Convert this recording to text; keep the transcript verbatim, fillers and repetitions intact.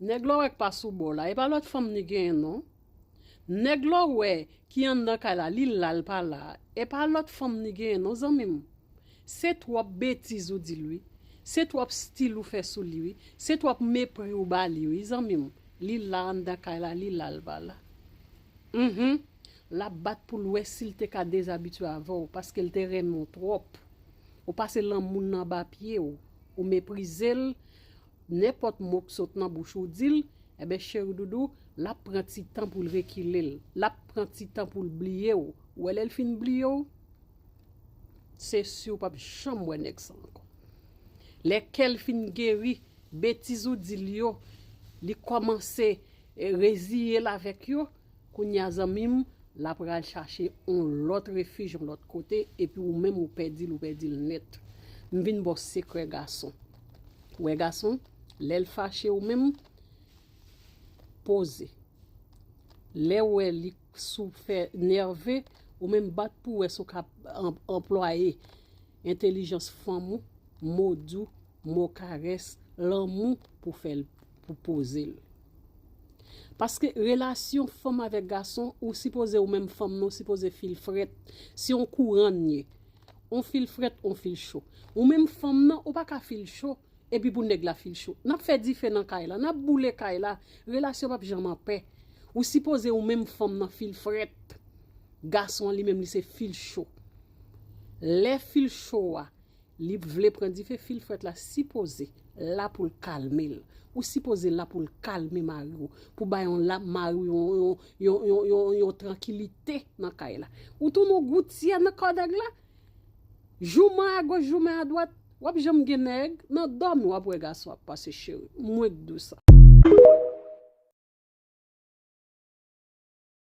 Nèg la w wè k pa sou bò la, e pa lòt fanm li genyen non. Nèg la w wè ki anndan kay la, li la, l pa la, e pa lòt fanm li genyen non, zanmi m. Se twòp betiz ou di l wi. Se twòp stil ou fè sou li wi. Se twòp mepri ou ba li wi, zanmi m. Li la anndan kay la, li la, l pa la. Mhm. L ap bat pou l wè si l te ka dezabitye avè w, paske l te renmen w twòp. Ou pase lanmou nan ba pye w. Ou meprize l. Nenpòt mo k sot nan bouch ou di l, enben cheri doudou, l ap pran ti tan pou l rekile l. L ap pran ti tan pou l bliye w. Ou wè lè l fin bliye w, se si w p ap janm wè nèg sa ankò. Lè kè l fin geri, betiz ou di l yo, li kòmanse eh, reziye l avèk yo, kounye a zanmi m, l ap pral chache yon lòt refij yon lòt kote, epi ou menm ou pèdi l, ou pèdi l nèt. M vin ba w sekrè gason. Ou wè gason, lè l fache ou menm, poze. Lè w wè li sou fè nève, ou menm bat pou w wè si w ka an- anplwaye entèlijans fanm ou, mo dou, mo karès, lanmou pou fè l, pou poze l. Paske relasyon fanm avèk gason, ou sipoze ou menm fanm nan, ou sipoze fil frèt. Se yon kouran n ye. On fil frèt, on fil cho. Ou menm fanm nan, ou pa ka fil cho, epi pou nèg la fil cho. N ap fè dife nan kay la, n ap boule kay la, relasyon p ap janm anpè. Ou sipoze ou menm fanm nan fil frèt. Gason an li menm li se fil cho. Lè fil cho a, li vle pran dife, fil frèt la sipoze la pou l kalme l. Ou sipoze la pou l kalme mari w, pou bay yon la mari w yon, yon, yon, yon, yon, yon trankilite nan kay la. Ou tounen yon goutyè nan kò nèg la. Jouman agoch, jouman adwat, w ap janm gen nèg, nan dòmi w ap wè gason ap pase cheri. Mwen k di w sa.